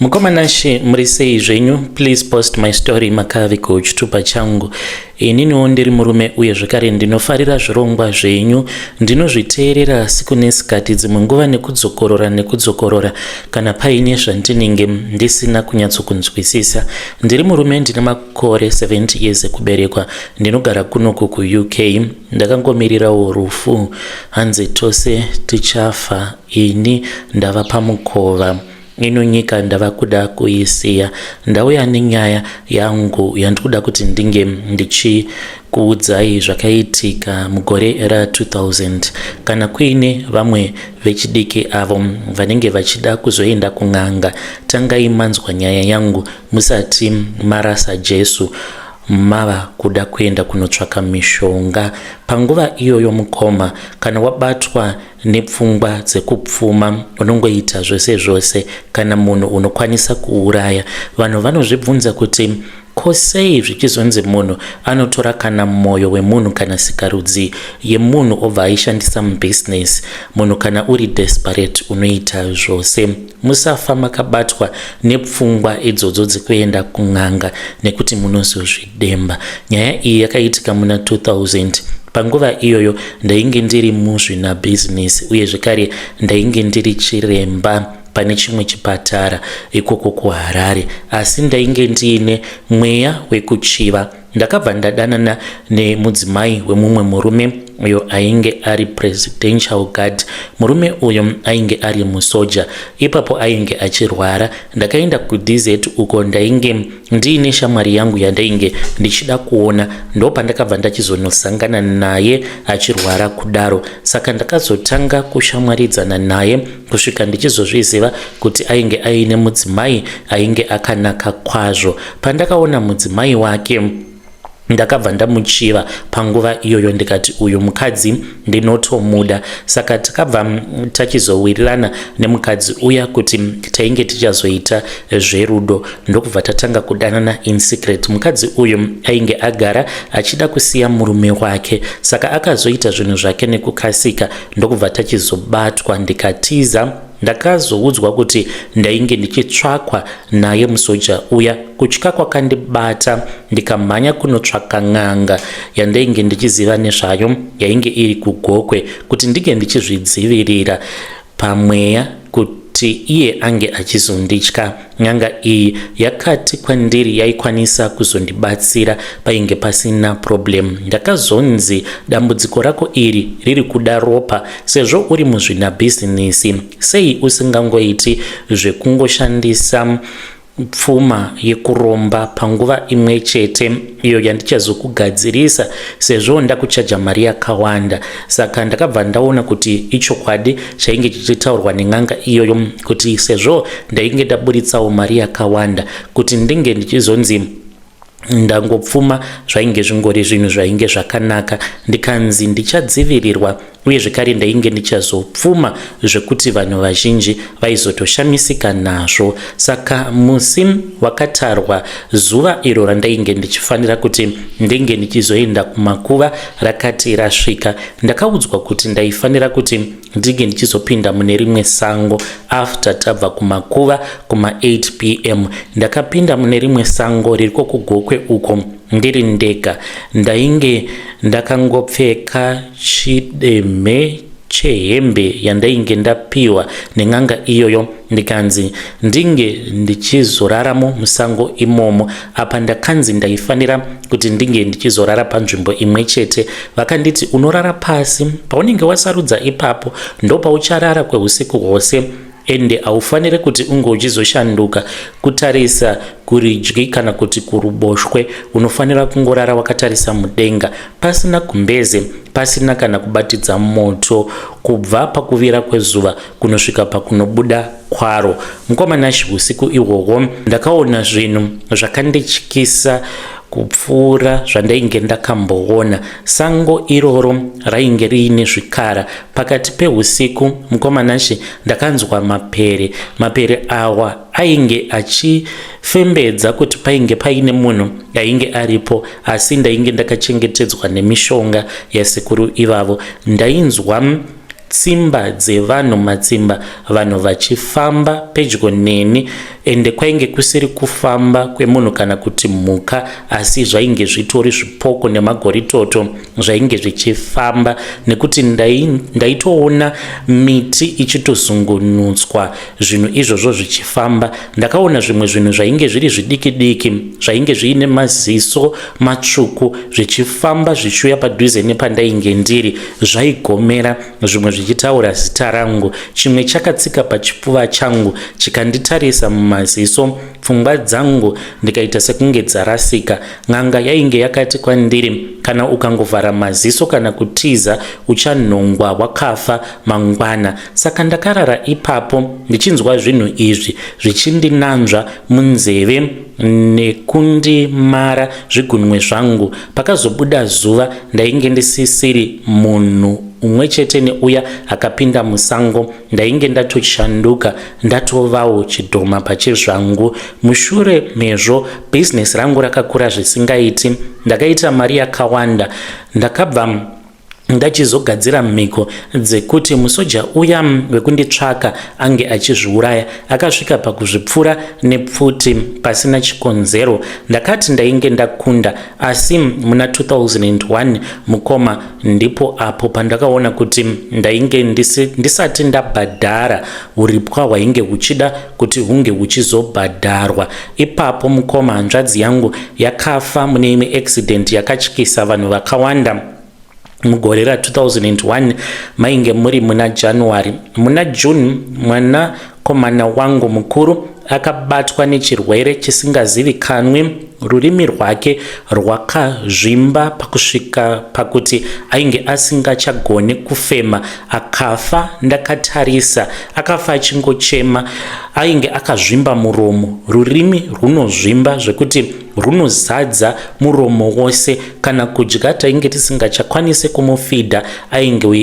Mukoma Nashe muri sei zvenyu please post my story makaviko chitupa changu ininiwo ndiri murume uye zvekare ndinofarira zvirongwa zvenyu ndinozviteerera siku nesikati dzimwe nguva nekudzokorora nekudzokorora kana paine zvandinenge ndisina kunyatsokunzwisisa ndiri murume ndine makore 70 years ekuberekwa ndinogara kunoku kuUK ndakangomirirawo rufu hanzi tose tichafa ini ndava pamukova Ino nyika ndava kuda kuisiya. Ndauya nenyaya yangu yandikuda kuti ndinge ndichikuudzai zvakaitika mugore ra2000. Kana kuine vamwe vechidiki avo vanenge vachida kuzoenda kun'anga, tangai manzwa nyaya yangu musati marasa Jesu mava kuda kuenda kunotsvaka mishonga. Panguva iyoyo mukoma, kana wabatwa nepfungwa dzekupfuma unongoita zvose zvose kana munhu unokwanisa kuuraya vanhu vanozvibvunza kuti ko sei zvichizonzi munhu anotora kana mwoyo wemunhu kana sikarudzi yemunhu obva aishandisa mubhizinesi munhu kana uri desperate unoita zvose musafa makabatwa nepfungwa idzodzo dzekuenda kun'anga nekuti munozozvidemba nyaya iyi yakaitika muna 2000 Panguva iyoyo ndainge ndiri muzvinabhizinesi uye zvekare ndainge ndiri chiremba pane chimwe chipatara ikoko kuHarare asi ndainge ndiine mweya wekuchiva. Ndakabva ndadanana nemudzimai wemumwe murume uyo ainge ari presidential guard. Murume uyu ainge ari musoja. Ipapo ainge achirwara. Ndakaenda kuDZ uko ndainge ndiine shamwari yangu yandainge ndichida kuona ndopandakabva ndachizonosangana naye achirwara kudaro saka ndakazotanga kushamwaridzana naye kusvika ndichizozviziva kuti ainge aine mudzimai ainge akanaka kwazvo pandakaona mudzimai wake ndakabva ndamuchiva panguva iyoyo ndikati uyu mukadzi ndinotomuda saka takabva tachizowirirana nemukadzi uya kuti tainge tichazoita zverudo ndokubva tatanga kudanana in secret mukadzi uyu ainge agara achida kusiya murume wake saka akazoita zvinhu zvake nekukasika ndokubva tachizobatwa ndikatiza Ndakazoudzwa kuti ndainge ndichitsvakwa naye musoja uya. Kutya kwakandibata ndikamhanya kunotsvaka n'anga yandainge ndichiziva nezvayo yainge iri kuGokwe kuti ndinge ndichizvidzivirira pamweya kuti iye ange achizonditya. N'anga iyi yakati kwandiri yaikwanisa kuzondibatsira painge pasina problem. Ndakazonzi dambudziko rako iri riri kuda ropa sezvo uri muzvinabhizinisi sei usingangoiti zvekungoshandisa pfuma yekuromba panguva imwe chete iyo yandichazokugadzirisa sezvo ndakuchaja mari yakawanda saka ndakabva ndaona kuti ichokwadi chainge chichitaurwa nen'anga iyoyo kuti sezvo ndainge ndaburitsawo mari yakawanda kuti ndinge ndichizonzi ndangopfuma zvainge zvingori zvinhu zvainge zvakanaka ndikanzi ndichadzivirirwa uye zvekare ndainge ndichazopfuma zvekuti vanhu vazhinji vaizotoshamisika nazvo saka musi wakatarwa zuva iro randainge ndichifanira kuti ndinge ndichizoenda kumakuva rakati rasvika ndakaudzwa kuti ndaifanira kuti ndinge ndichizopinda mune rimwe sango after tabva kumakuva kuma 8 pm ndakapinda mune rimwe sango ririko kugokwe uko ndiri ndega ndainge ndakangopfeka chidemhe chehembe yandainge ndapiwa nen'anga iyoyo ndikanzi ndinge ndichizoraramo musango imomo apa ndakanzi ndaifanira kuti ndinge ndichizorara panzvimbo imwe chete vakanditi unorara pasi paunenge wasarudza ipapo ndopaucharara kweusiku hwose ende haufanire kuti unge uchizoshanduka kutarisa kuridyi kana kuti kuruboshwe unofanira kungorara wakatarisa mudenga pasina gumbeze pasina kana kubatidza moto kubva pakuvira kwezuva kunosvika pakunobuda kwaro mukoma Nash usiku ihwohwo ndakaona zvinhu zvakandityisa kupfuura zvandainge ndakamboona sango iroro rainge riine zvikara pakati pehusiku mukoma Nashe ndakanzwa mapere mapere awa ainge achifembedza kuti painge paine munhu ainge aripo asi ndainge ndakachengetedzwa nemishonga yasekuru ivavo ndainzwa tsimba dzevanhu matsimba vanhu vachifamba pedyo neni Ende kwainge kusiri kufamba kwemunhu kana kuti mhuka, asi zvainge zvitori zvipoko nemagoritoto zvainge zvichifamba, nekuti ndaitoona miti ichitozungunutswa zvinhu izvozvo zvichifamba. Ndakaona zvimwe zvinhu zvainge zviri zvidiki diki zvainge zviine maziso matsvuku zvichifamba zvichiuya padhuze nepandainge ndiri. Zvaigomera, zvimwe zvichitaura zita rangu. Chimwe chakatsika pachipfuva changu chikanditarisa mumaziso, pfungwa dzangu ndikaita sekunge dzarasika. N'anga yainge yakati kwandiri, kana ukangovhara maziso kana kutiza uchanhongwa wakafa mangwana. Saka ndakarara ipapo ndichinzwa zvinhu izvi zvichindinanzva munzeve nekundimara zvigunwe zvangu. Pakazobuda zuva ndainge ndisisiri munhu umwe chete neuya akapinda musango. Ndainge ndatoshanduka, ndatovawo chidhoma pachezvangu. Mushure mezvo bhizinesi rangu rakakura zvisingaiti. Ndakaita mari yakawanda. Ndakabva ndachizogadzira mhiko dzekuti musoja uya wekunditsvaka ange achizviuraya. Akasvika pakuzvipfura nepfuti pasina chikonzero. Ndakati ndainge ndakunda, asi muna 2001 mukoma, ndipo apo pandakaona kuti ndainge ndisati ndabhadhara uripwa hwainge huchida kuti hunge huchizobhadharwa. Ipapo mukoma, hanzvadzi yangu yakafa mune imwe accident yakatyisa vanhu vakawanda mugore ra2001, mainge muri muna January. Muna June mwanakomana wangu mukuru akabatwa nechirwere chisingazivikanwi. Rurimi rwake rwakazvimba pakusvika pakuti ainge asingachagoni kufema. Akafa ndakatarisa. Akafa achingochema. Ainge akazvimba muromo. Rurimi rwunozvimba zvekuti rwunozadza muromo wose. Kana kudya tainge tisingachakwanise kumufidha,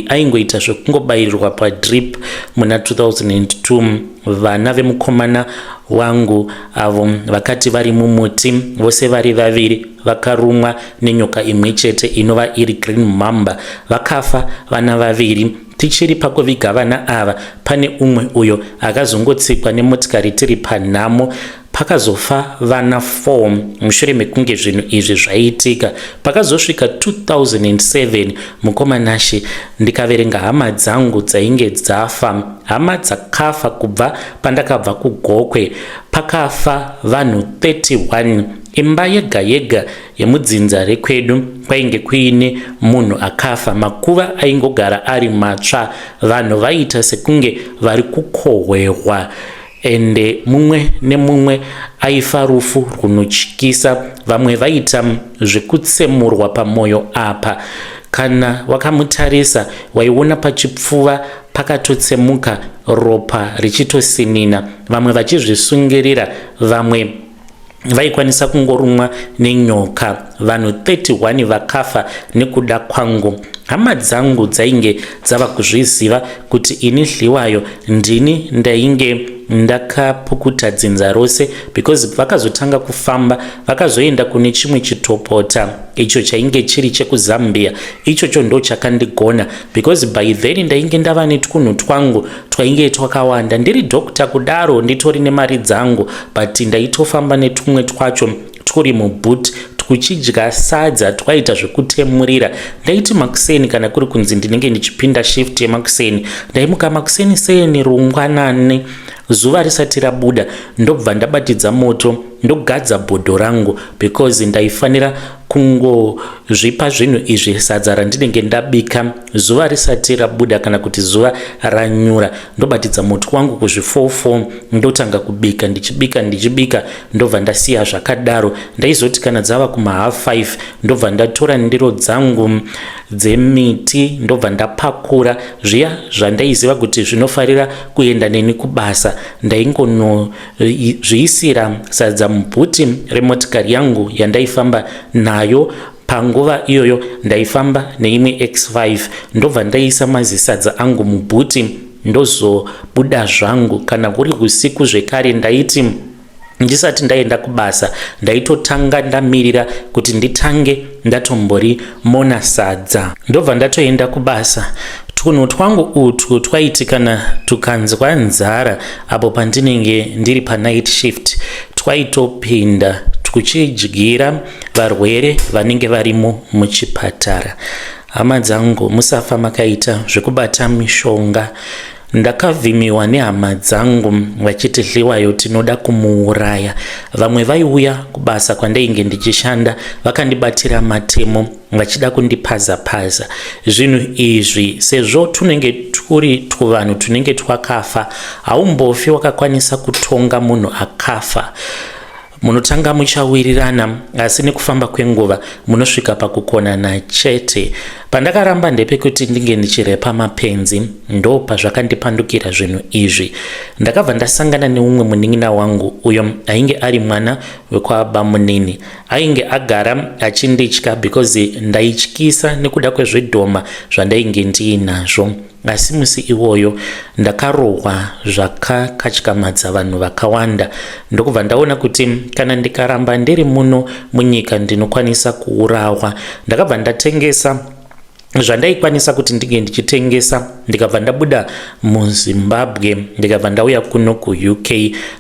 aingoita zvekungobayirirwa padrip. Muna 2002 vana vemukomana wangu avo vakati vari mumuti vose vari vaviri vakarumwa nenyoka imwe chete inova iri green mamba. Vakafa vana vaviri. Tichiri pakuviga vana ava, pane umwe uyo akazongotsikwa nemotikari tiri panhamo. Pakazofa vana 4 mushure mekunge zvinhu izvi zvaitika. Pakazosvika 2007, mukoma Nashe, ndikaverenga hama dzangu dzainge dzafa, hama dzakafa kubva pandakabva kuGokwe, pakafa vanhu 31. Imba yega yega yemudzinza rekwedu kwainge kuine munhu akafa. Makuva aingogara ari matsva. Vanhu vaiita sekunge vari kukohwehwa, ende mumwe nemumwe aifa rufu rwunotyisa. Vamwe vaita zvekutsemurwa pamwoyo apa, kana wakamutarisa waiona pachipfuva pakatotsemuka, ropa richitosinina. Vamwe vachizvisungirira, vamwe vaikwanisa kungorumwa nenyoka. Vanhu 31 vakafa nekuda kwangu. Hama dzangu dzainge dzava kuzviziva kuti ini Dliwayo ndini ndainge ndakapukuta dzinza rose, because vakazotanga kufamba vakazoenda kune chimwe chitopota icho chainge chiri chekuZambia. Ichocho ndo chakandigona, because by then ndainge ndava netwunhu twangu twainge twakawanda. Ndiri doctor kudaro, nditori nemari dzangu, but ndaitofamba netumwe twacho twuri muboot twuchidya sadza twaita zvekutemurira. Ndaiti makuseni, kana kuri kunzi ndinenge ndichipinda shift yemakuseni, ndaimuka makuseni seni rungwanani, zuva risati rabuda, ndobva ndabatidza moto, ndogadza bhodho rangu, because ndaifanira kungozvipa zvinhu izvi, sadza randinenge ndabika, zuva risati rabuda kana kuti zuva ranyura. Ndobatidza moto wangu kuzvi4 ndotanga kubika. Ndichibika, ndichibika, ndobva ndasiya zvakadaro. Ndaizoti kana dzava kuma 5:30, ndobva ndatora ndiro dzangu dzemiti, ndobva ndapakura zviya zvandaiziva kuti zvinofarira kuenda neni kubasa. Ndaingonozviisira sadza mubhuti remotikari yangu yandaifamba nayo. Panguva iyoyo ndaifamba neimwe X5. Ndobva ndaisa mazisadza angu mubhuti, ndozobuda zvangu. Kana kuri usiku zvekare, ndaiti ndisati ndaenda kubasa ndaitotanga ndamirira kuti nditange ndatombori mona sadza, ndobva ndatoenda kubasa. Twunhu twangu utwu twaiti kana tukanzwa nzara apo pandinenge ndiri panight shift twaitopinda twuchidyira varwere vanenge varimo muchipatara. Hama dzangu musafa makaita zvekubata mishonga. Ndakavhimiwa nehama dzangu vachiti Hliwayo tinoda kumuuraya. Vamwe vaiuya kubasa kwandainge ndichishanda vakandibatira matemo vachida kundipaza paza. Zvinhu izvi sezvo tunenge turi twuvanhu tunenge twakafa haumbofi wakakwanisa kutonga munhu akafa. Munotanga muchawirirana asi nekufamba kwenguva munosvika pakukonana chete. Pandakaramba ndepekuti ndinge ndichirepa mapenzi ndo pazvakandipandukira zvinhu izvi. Ndakabva ndasangana neumwe munin'ina wangu uyo ainge ari mwana wekwabamunini. Ainge agara achinditya because ndaityisa nekuda kwezvidhoma zvandainge ndiinazvo. Asi musi iwoyo ndakarohwa zvakakatyamadza vanhu vakawanda ndokubva ndaona kuti kana ndikaramba ndiri muno munyika ndinokwanisa kuurawa. Ndakabva ndatengesa zvandaikwanisa kuti ndinge ndichitengesa ndikabva ndabuda muZimbabwe ndikabva ndauya kuno kuUK.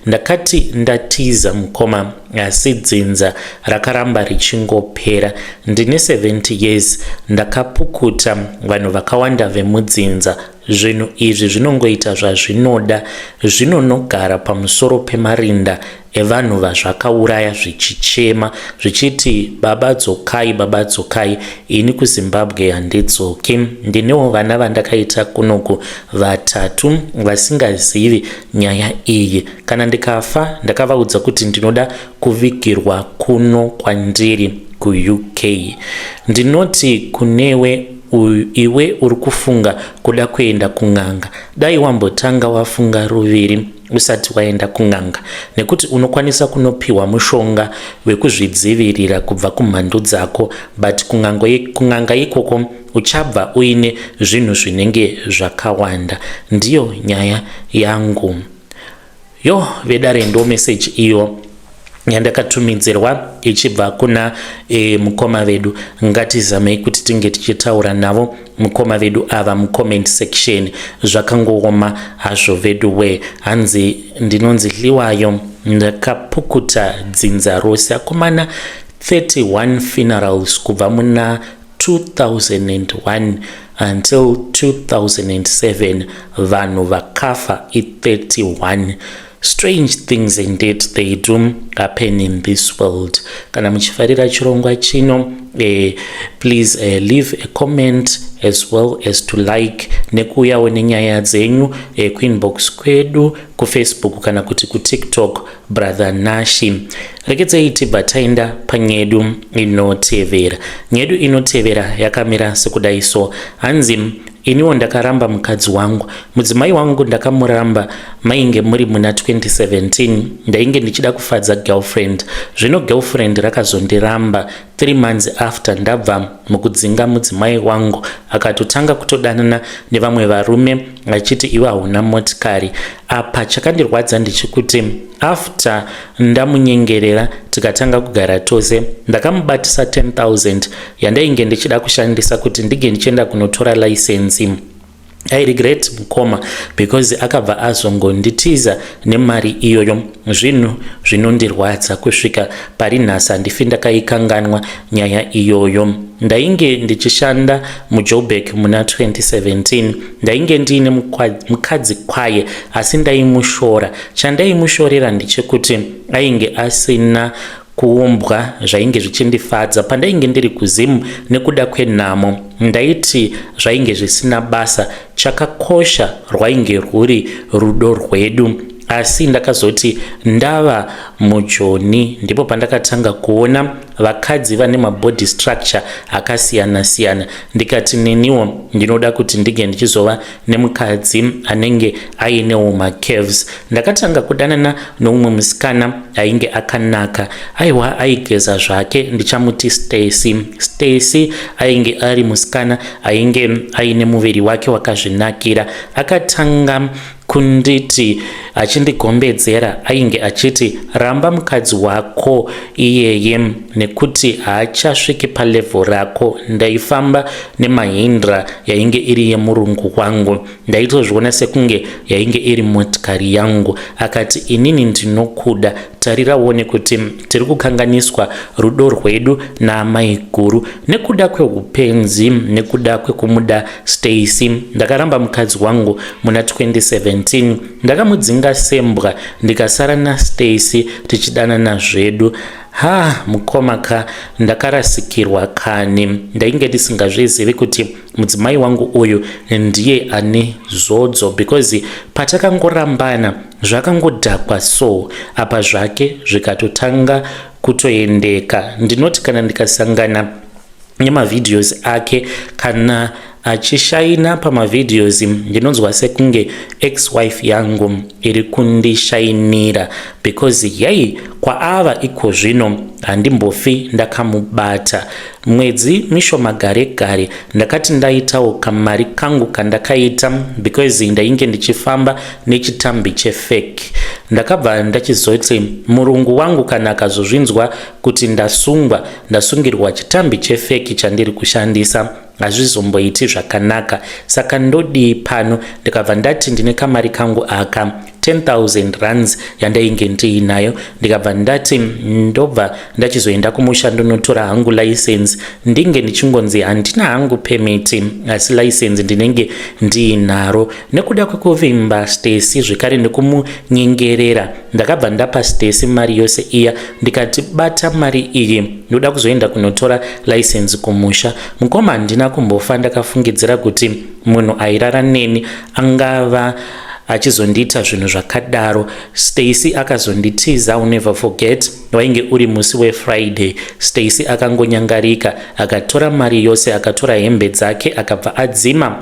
Ndakati ndatiza mukoma asi dzinza rakaramba richingopera. Ndine 70 years ndakapukuta vanhu vakawanda vemudzinza. Zvinhu izvi zvinongoita zvazvinoda zvinonogara pamusoro pemarinda evanhu vazvakauraya zvichichema zvichiti baba dzokai baba dzokai ini kuZimbabwe handidzoki. Ndinewo vana vandakaita kunoku vatatu vasingazivi nyaya iyi. Kana ndikafa ndakavaudza kuti ndinoda kuvigirwa kuno kwandiri kuUK. Ndinoti kunewe iwe uri kufunga kuda kuenda kun'anga dai wambotanga wafunga ruviri usati waenda kun'anga nekuti unokwanisa kunopiwa mushonga wekuzvidzivirira kubva kumhandu dzako but kun'anga ikoko uchabva uine zvinhu zvinenge zvakawanda. Ndiyo nyaya yangu. Yo vedare ndo message iyo yandakatumidzirwa ichibva kuna e, mukoma vedu. Ngatizamei kuti tinge tichitaura navo mukoma vedu ava mucomment section. Zvakangooma hazvo vedu we. Hanzi ndinonzi Hliwayo ndakapukuta dzinza rose akomana 31 funerals kubva muna 2001 until 2007 vanhu vakafa i31. Strange things indeed they do happen in this world. Kana muchifarira chirongwa chino please leave a comment as well as to like nekuuyawo nenyaya dzenyu kuinbox kwedu kuFacebook kana kuti kuTikTok Brother Nashi. Rekedzei tibva taenda panyedu inotevera. Nyedu inotevera yakamira sekudai so. Hanzi iniwo ndakaramba mukadzi wangu. Mudzimai wangu ndakamuramba mainge muri muna 2017. Ndainge ndichida kufadza girlfriend. Zvino girlfriend rakazondiramba 3 months after ndabva mukudzinga mudzimai wangu. Akatotanga kutodanana nevamwe varume achiti iwe hauna motikari. Apa chakandirwadza ndechekuti after ndamunyengerera tikatanga kugara tose ndakamubatisa 10,000 yandainge ndichida kushandisa kuti ndinge ndichienda kunotora license. I regret mukoma because akabva azongonditiza nemari iyoyo. Zvinhu zvinondirwadza kusvika pari nhasi handifi ndakaikanganwa nyaya iyoyo. Ndainge ndichishanda muJoburg muna 2017. Ndainge ndiine mukadzi kwaye asi ndaimushora. Chandaimushorera ndechekuti ainge asina kuumbwa zvainge zvichindifadza pandainge ndiri kuZim nekuda kwenhamo. Ndaiti zvainge zvisina basa, chakakosha rwainge rwuri rudo rwedu. Asi ndakazoti ndava mujoni ndipo pandakatanga kuona vakadzi vane mabody structure akasiyana siyana, ndikati neniwo ndinoda kuti ndinge ndichizova nemukadzi anenge ainewo macurves. Ndakatanga kudanana noumwe musikana ainge akanaka, aiwa aigeza zvake, ndichamuti Stacy. Stacy ainge ari musikana ainge aine muviri wake wakazvinakira. Akatanga kunditi achindigombedzera ainge achiti ramba mukadzi wako iyeye nekuti haachasviki palevel rako. Ndaifamba neMahindra yainge iri yemurungu wangu. Ndaitozviona sekunge yainge iri motikari yangu. Akati inini ndinokuda, tarira uone kuti tiri kukanganiswa rudo rwedu naamaiguru nekuda kweupenzi, nekuda kwekumuda Stacy. Ndakaramba mukadzi wangu muna 2017, ndakamudzinga sembwa ndikasara naStacy tichidanana zvedu. Ha, mukoma ka, ndakarasikirwa kani. Ndainge ndisingazvizivi kuti mudzimai wangu uyu ndiye ane zodzo, because patakangorambana zvakangodhakwa so apa zvake zvikatotanga kutoendeka. Ndinoti kana ndikasangana nemavideos ake, kana achishaina pamavideos, ndinonzwa sekunge ex-wife yangu iri kundishainira, because yai kwaava iko zvino handimbofi ndakamubata. Mwedzi mishoma gare gare ndakati ndaitawo kamari kangu kandakaita, because ndainge ndichifamba nechitambi chefake. Ndakabva ndachizoti murungu wangu kana akazozvinzwa kuti ndasungwa, ndasungirwa chitambi chefake chandiri kushandisa, hazvizomboiti zvakanaka. Saka ndodii pano? Ndikabva ndati ndine kamari kangu aka, 10,000 rands yandainge ndiinayo. Ndikabva ndati ndobva ndachizoenda kumusha ndonotora hangu license, ndinge ndichingonzi handina hangu permit, asi license ndinenge ndiinaro. Nekuda kwekuvimba Stacy zvekare nekumunyengerera, ndakabva ndapa Stacy mari yose iya, ndikati bata mari iyi, ndoda kuzoenda kunotora license kumusha. Mukoma, handina kumbofa ndakafungidzira kuti munhu airara neni angava achizondiita zvinhu zvakadaro. Stacy akazonditiza. Never forget, wainge uri musi weFriday. Stacy akangonyangarika, akatora mari yose, akatora hembe dzake, akabva adzima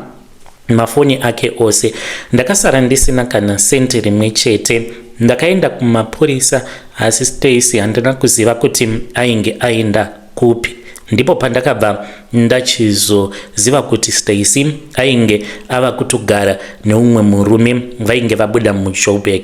mafoni ake ose. Ndakasara ndisina kana senti rimwe chete. Ndakaenda kumapurisa, asi Stacy handina kuziva kuti ainge aenda kupi. Ndipo pandakabva ndachizoziva kuti Stacy ainge ava kutogara neumwe murume, vainge vabuda muJoburg.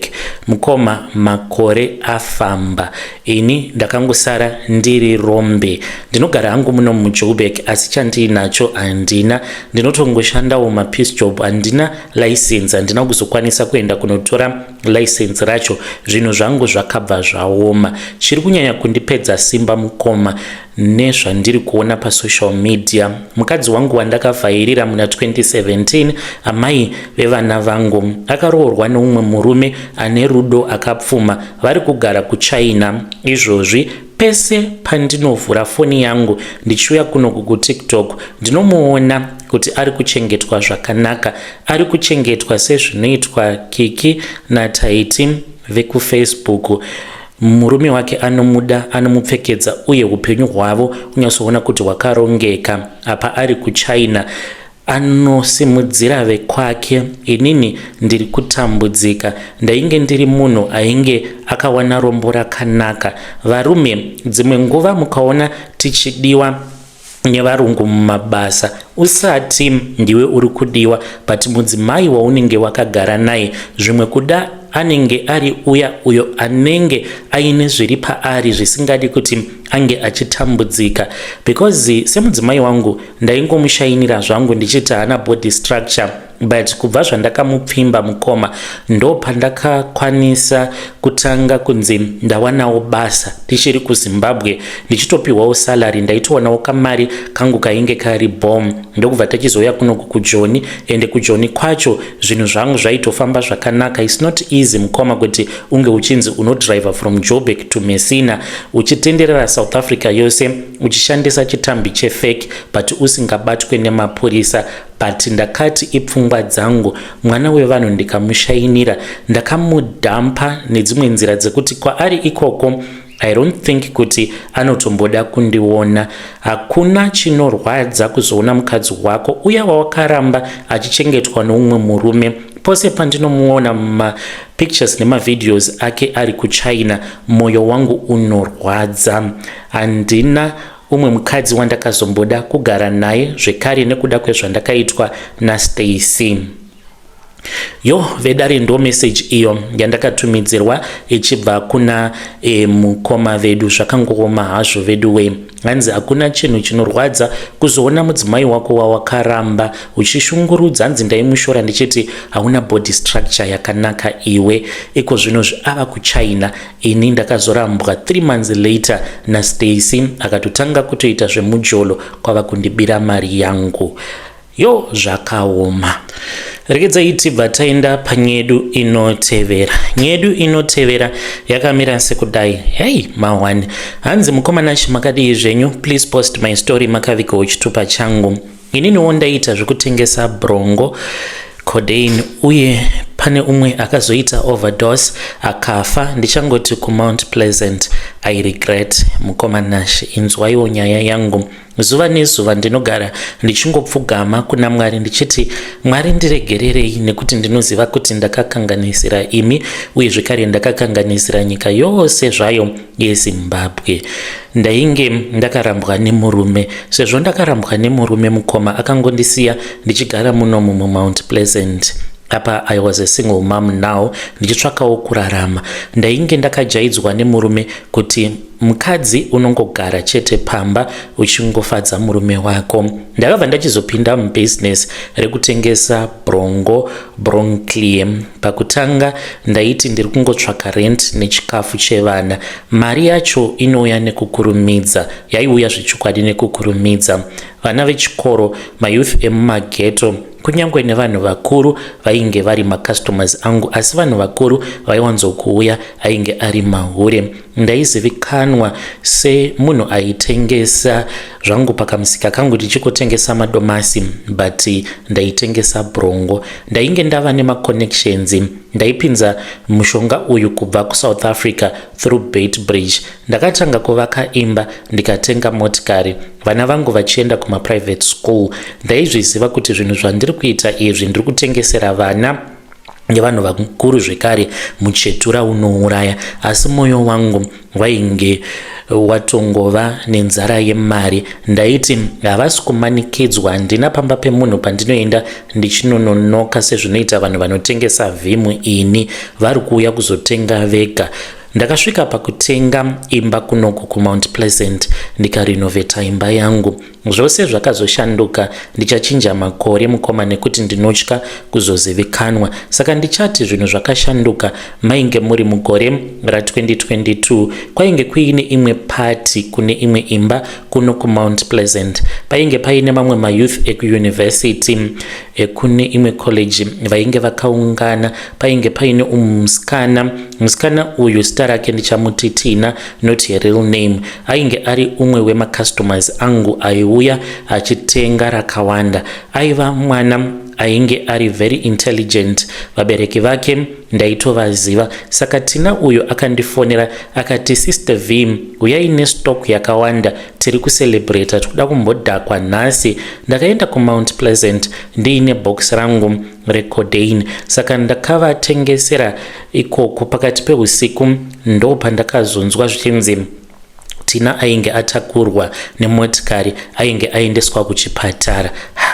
Mukoma, makore afamba, ini ndakangosara ndiri rombe. Ndinogara hangu muno muJoburg, asi chandiinacho handina. Ndinotongoshandawo mapiece job, handina license, handina kuzokwanisa kuenda kunotora license racho. Zvinhu zvangu zvakabva zvaoma. Chiri kunyanya kundipedza simba, mukoma, nezvandiri kuona pasocial media. Mukadzi wangu wandakavhairira muna 2017, amai vevana vangu, akaroorwa neumwe murume ane rudo, akapfuma. Vari kugara kuChina izvozvi. Pese pandinovhura foni yangu ndichiuya kunoku kuTikTok, ndinomuona kuti ari kuchengetwa zvakanaka, ari kuchengetwa sezvinoitwa Kiki naTaiti vekuFacebook. Murume wake anomuda, anomupfekedza, uye upenyu hwavo unyatsoona kuti hwakarongeka. Apa ari kuChina, anosimudzira vekwake. Inini ndiri kutambudzika. Ndainge ndiri munhu ainge akawana rombo rakanaka. Varume, dzimwe nguva mukaona tichidiwa nevarungu mumabasa, usati ndiwe uri kudiwa, but mudzimai waunenge wakagara naye. Zvimwe kuda anenge ari uya uyo anenge aine zviri paari zvisingadi kuti ange achitambudzika, because semudzimai wangu ndaingomushainira zvangu ndichiti haana body structure, but kubva zvandakamupfimba, mukoma, ndo pandakakwanisa kutanga kunzi ndawanawo basa tichiri kuZimbabwe, ndichitopiwawo salary. Ndaitowanawo kamari kangu kainge kari bom. Ndokubva tachizouya kunoku kuJoni, ende kuJoni kwacho zvinhu zvangu zvaitofamba zvakanaka. It's not easy, mukoma, kuti unge uchinzi unodriver from Joburg to Messina, uchitenderera South Africa yose, uchishandisa chitambi chefake, but usingabatwe nemapurisa. But ndakati ipfungwa dzangu, mwana wevanhu ndikamushainira, ndakamudhampa nedzimwe nzira dzekuti kwaari ikoko I don't think kuti anotomboda kundiona. Hakuna chinorwadza kuzoona mukadzi wako uya wawakaramba achichengetwa noumwe murume. Pose pandinomuona mumapictures nemavideos ake ari kuChina, mwoyo wangu unorwadza. Handina umwe mukadzi wandakazomboda kugara naye zvekare nekuda kwezvandakaitwa naStacy. Yo vedare, ndo message iyo yandakatumidzirwa ichibva kuna mukoma vedu. Zvakangooma hazvo vedu we. Hanzi hakuna chinhu chinorwadza kuzoona mudzimai wako wawakaramba uchishungurudza. Hanzi ndaimushora ndichiti hauna body structure yakanaka iwe. Iko zvino ava kuChina. Ini ndakazorambwa 3 months later naStacy, akatotanga kutoita zvemujolo kwava kundibira mari yangu. Yo, zvakaoma. Regedzai tibva taenda panyedu inotevera. Nyedu inotevera yakamira sekudai. Hei, ma1. Hanzi, "Mukoma Nashi, makadii zvenyu? Please post my story, makavigawo chitupa changu. Ininiwo ndaita zvekutengesa bronco, codeine, uye pane umwe akazoita overdose akafa ndichangoti kuMount Pleasant. I regret. Mukoma Nash, inzwaiwo nyaya yangu. Zuva nezuva ndinogara ndichingopfugama kuna Mwari ndichiti, 'Mwari, ndiregererei, nekuti ndinoziva kuti ndakakanganisira imi, uye zvekare ndakakanganisira nyika yose zvayo yeZimbabwe.' Ndainge ndakarambwa nemurume. Sezvo ndakarambwa nemurume, mukoma, akangondisiya ndichigara munomu muMount Pleasant. Apa I was a single mom now, ndichitsvakawo kurarama. Ndainge ndakajaidzwa nemurume kuti mukadzi unongogara chete pamba uchingofadza murume wako. Ndakabva ndachizopinda mubhizinesi rekutengesa bronco, Broncleer. Pakutanga ndaiti ndiri kungotsvaka rent nechikafu chevana. Mari yacho inouya nekukurumidza, yaiuya zvechokwadi nekukurumidza. Vana vechikoro, mayouth emumageto, kunyange nevanhu vakuru vainge vari macustomers angu. Asi vanhu vakuru vaiwanzokuuya ainge ari mahure. Ndaizivikanwa semunhu aitengesa zvangu pakamusika kangu, ndichikotengesa madomasi, but ndaitengesa bronco. Ndainge ndava nemaconnections. Ndaipinza mushonga uyu kubva kuSouth Africa through Beitbridge. Ndakatanga kuvaka imba, ndikatenga motikari, vana vangu vachienda kumaprivate school. Ndaizviziva kuti zvinhu zvandiri kuita izvi, ndiri kutengesera vana nevanhu vakuru zvekare muchetura unouraya, asi mwoyo wangu wainge watongova nenzara yemari. Ndaiti havasi kumanikidzwa. Handina pamba pemunhu pandinoenda ndichinononoka sezvinoita vanhu vanotengesa vhimu. Ini vari kuuya kuzotenga vega. Ndakasvika pakutenga imba kunoku kuMount Pleasant, ndikarinovheta imba yangu. Zvose zvakazoshanduka. Ndichachinja makore, mukoma, nekuti ndinotya kuzozivikanwa, saka ndichati zvinhu zvakashanduka mainge muri mugore ra2022. Kwainge kuine imwe pati kune imwe imba kuno kuMount Pleasant. Painge paine mamwe mayouth ekuyunivhesity, ekune imwe college, vainge vakaungana. Painge paine umusikana. Musikana uyu zita rake ndichamuti Tina, not real name. Ainge ari umwe wemacustomers angu aiuya achitenga rakawanda. Aiva mwana ainge ari very intelligent. Vabereki vake ndaitovaziva. Saka Tina uyu akandifonera akati, 'Sister V, uyai nestock yakawanda, tiri kucelebrata, tikuda kumbodhakwa nhasi.' Ndakaenda kuMount Pleasant ndiine box rangu recodeine, saka ndakavatengesera ikoko. Pakati peusiku ndo pandakazonzwa zvichinzi Tina ainge atakurwa nemotikari, ainge aendeswa kuchipatara.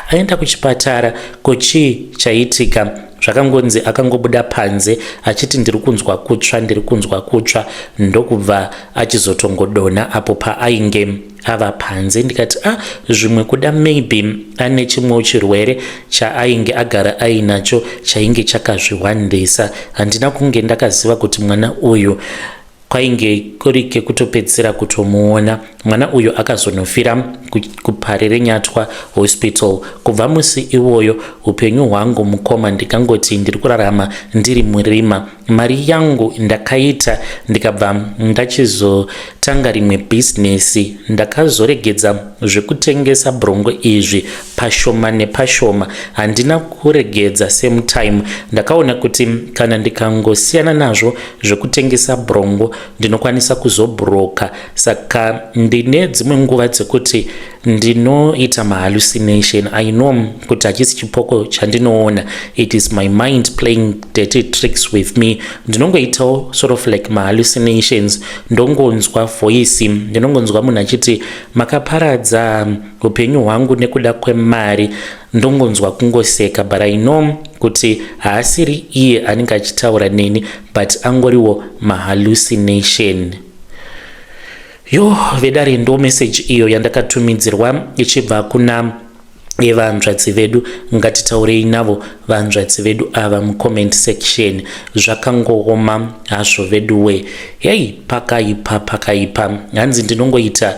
Aenda kuchipatara, kochii chaitika? Zvakangonzi akangobuda panze achiti, 'Ndiri kunzwa kutsva, ndiri kunzwa kutsva,' ndokubva achizotongodonha apo paainge ava panze. Ndikati, 'A ah, zvimwe kuda maybe ane chimwewo chirwere chaainge agara ainacho chainge chakazviwandisa.' Handina kunge ndakaziva kuti mwana uyu kwainge kuri kekutopedzisira kutomuona. Mwana uyu akazonofira kuParirenyatwa Hospital. Kubva musi iwoyo, upenyu hwangu, mukoma, ndikangoti ndiri kurarama ndiri murima. Mari yangu ndakaita, ndikabva ndachizotanga rimwe bhizinesi. Ndakazoregedza zvekutengesa bronco izvi pashoma nepashoma. Handina kuregedza same time. Ndakaona kuti kana ndikangosiyana nazvo zvekutengesa bronco, ndinokwanisa kuzobroka. Saka ndine dzimwe nguva dzekuti Ndinoita mahallucination. I know kuti hachisi chipoko chandinoona, it is my mind playing dirty tricks with me. Ndinongoitawo sort of like mahallucinations, ndongonzwa voice, ndinongonzwa munhu achiti, "Makaparadza upenyu hwangu nekuda kwemari." Ndongonzwa kungoseka, but I know kuti haasiri iye anenge achitaura neni, but angoriwo mahallucination. Yo vedare, ndo message iyo yandakatumidzirwa ichibva kuna evanzvadzi vedu. Ngatitaurei navo vanzvadzi vedu ava mucomment section. Zvakangooma hazvo veduwe. Hei, pakaipa, pakaipa. Hanzi ndinongoita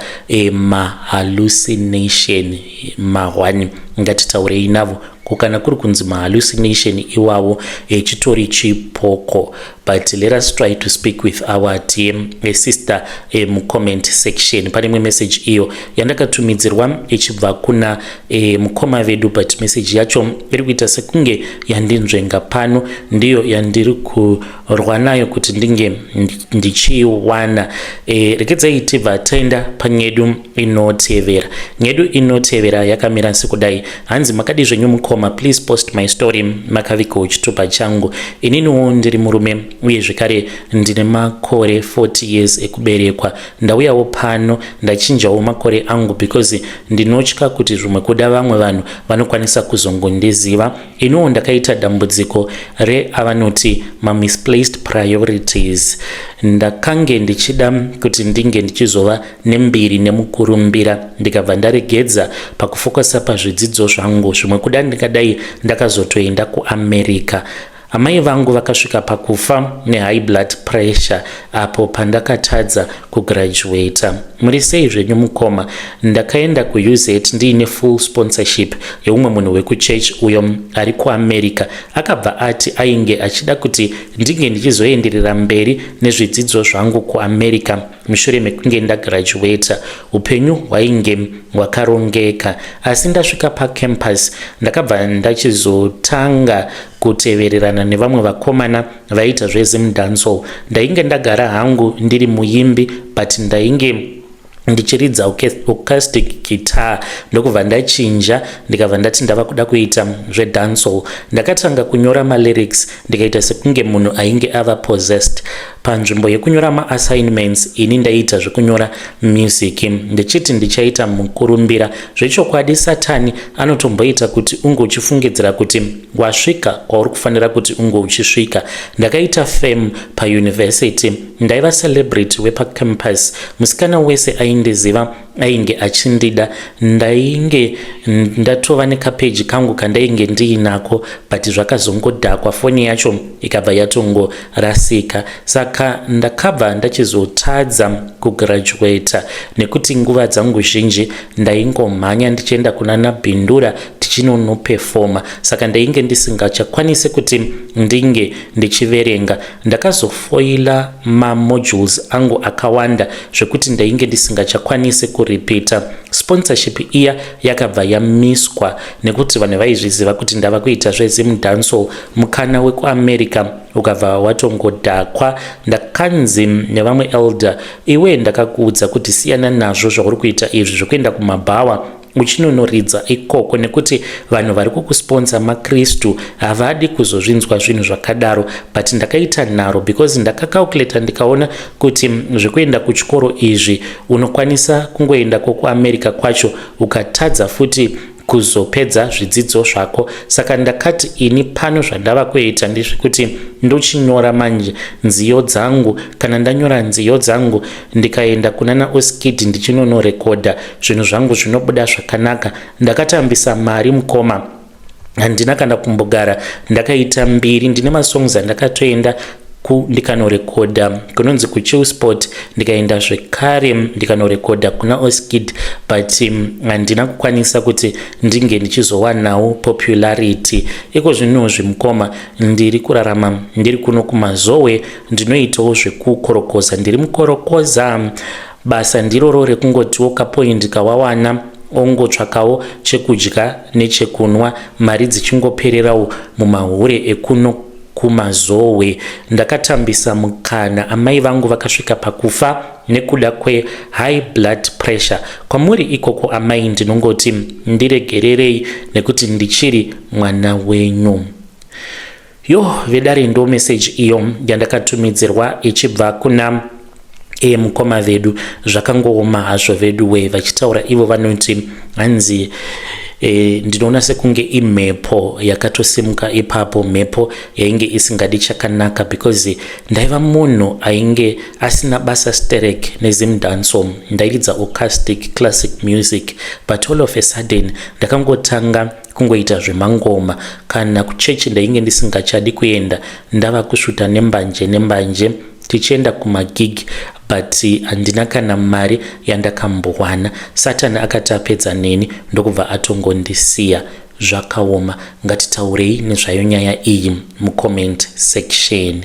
mahallucination ma1. Ngatitaurei navo. Kana kuri kunzi mahallucination iwawo, chitori chipoko, but let us try to speak with our team sister mucomment section. Pane imwe message iyo yandakatumidzirwa ichibva kuna mukoma vedu, but message yacho iri kuita sekunge yandinzvenga pano. Ndiyo yandiri kurwa nayo kuti ndinge ndichiiwana. Regedzai tibva taenda panyedu inotevera. Nyedu inotevera yakamira sekudai. Hanzi, "Makadi zvenyu mukoma? Please post my story, makavigawo chitupa changu. Ininiwo ndiri murume uye zvekare ndine makore 40 years ekuberekwa. Ndauyawo pano, ndachinjawo makore angu because ndinotya kuti zvimwe kuda vamwe vanhu vanokwanisa kuzongondiziva. Iniwo ndakaita dambudziko reavanoti mamisplaced priorities. Ndakange ndichida kuti ndinge ndichizova nembiri nemukurumbira, ndikabva ndaregedza pakufocusa pazvidzidzo zvangu. Zvimwe kuda ndingadai ndakazotoenda kuAmerica. Amai vangu vakasvika pakufa nehigh blood pressure apo pandakatadza kugraduata. Muri sei zvenyu mukoma? Ndakaenda kuUZ ndiine full sponsorship yeumwe munhu wekuchurch uyo ari kuAmerica. Akabva ati ainge achida kuti ndinge ndichizoenderera mberi nezvidzidzo zvangu kuAmerica mushure mekunge ndagraduata. Upenyu hwainge hwakarongeka, asi ndasvika pacampus ndakabva ndachizotanga kutevererana nevamwe vakomana vaiita zveZimdancehall. Ndainge ndagara hangu ndiri muimbi, but ndainge ndichiridza acoustic guitar. Ndokubva ndachinja, ndikabva ndati ndava kuda kuita zvedancehall. Ndakatanga kunyora malyrics, ndikaita sekunge munhu ainge ava possessed. Panzvimbo yekunyora maassignments, ini ndaiita zvekunyora music, ndichiti ndichaita mukurumbira. Zvechokwadi, Satani anotomboita kuti unge uchifungidzira kuti wasvika kwauri kufanira kuti unge uchisvika. Ndakaita fame pauniversity, ndaiva celebrity wepacampus. Musikana wese aindiziva ainge achindida. Ndainge ndatova nekapeji kangu kandainge ndiinako, but zvakazongodhakwa, foni yacho ikabva yatongorasika. Saka ndakabva ndachizotadza kugraduata nekuti nguva dzangu zhinji ndaingomhanya ndichienda kuna naBhindura tichinonopefoma, saka ndainge ndisingachakwanisi kuti ndinge ndichiverenga. Ndakazofoila mamodules angu akawanda zvekuti ndainge ndisingachakwanisi kuripita. Sponsorship iya yakabva yamiswa nekuti vanhu vaizviziva kuti ndava kuita zveZimdancehall. Mukana wekuAmerica ukabva watongodhakwa. Ndakanzi nevamwe elder, 'Iwe, ndakakuudza kuti siyana nazvo zvauri kuita izvi zvekuenda kumabhawa uchinonoridza ikoko, nekuti vanhu vari kukusponsa maKristu, havadi kuzozvinzwa zvinhu zvakadaro.' But ndakaita nharo because ndakacalculata, ndikaona kuti zvekuenda kuchikoro izvi, unokwanisa kungoenda kwokuAmerica kwacho ukatadza futi kuzopedza zvidzidzo zvako. Saka ndakati ini pano zvandava kuita ndezvekuti ndochinyora manje nziyo dzangu. Kana ndanyora nziyo dzangu, ndikaenda kuna naOskid ndichinonorekodha, zvinhu zvangu zvinobuda zvakanaka. Ndakatambisa mari mukoma, handina kana kumbogara ndakaita mbiri. Ndine masongs andakatoenda ndikanorekodha kunonzi kuChillsport, ndikaenda zvekare ndikanorekodha kuna Oskid, but handina kukwanisa kuti ndinge ndichizowanawo popularity. Iko zvinozvi mukoma, ndiri kurarama ndiri kuno kuMazowe, ndinoitawo zvekukorokoza, ndiri mukorokoza. Basa ndiroro rekungotiwo kapoindi kawawana, ongotsvakawo chekudya nechekunwa, mari dzichingopererawo mumahure ekuno. kuMazowe. Ndakatambisa mukana, amai vangu vakasvika pakufa nekuda kwehigh blood pressure. Kwamuri ikoko amai, ndinongoti ndiregererei nekuti ndichiri mwana wenyu. Yo vedare, ndo meseji iyo yandakatumidzirwa ichibva kuna mukoma vedu. Zvakangooma hazvo vedu we. Vachitaura ivo vanoti hanzi ndinoona sekunge imhepo yakatosimuka ipapo, mhepo yainge isingadi chakanaka, because ndaiva munhu ainge asina basa sterek neZimdancehall. Ndairidza acoustic classic music, but all of a sudden ndakangotanga kungoita zvemangoma. Kana kuchechi ndainge ndisingachadi kuenda, ndava kusvuta nembanje nembanje, tichienda kumagig, but handina kana mari yandakambowana. Satani akati apedza neni, ndokubva atongondisiya. Zvakaoma. Ngatitaurei nezvayo nyaya iyi mucomment section.